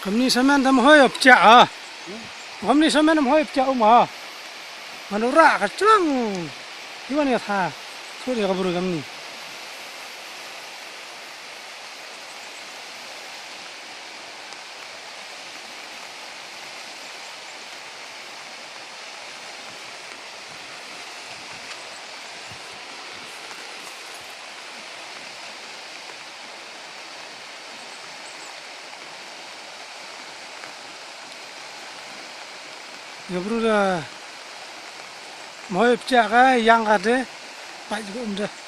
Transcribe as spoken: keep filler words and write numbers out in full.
Kamni samen dam hoi ap cha a. Kamni samen dam hoi ap cha um a. Manu ra ka chlang. Iwan ya tha. Suri ka buru kamni. Gabru da. Moi pcha ka yang ka de. Pai juga um de.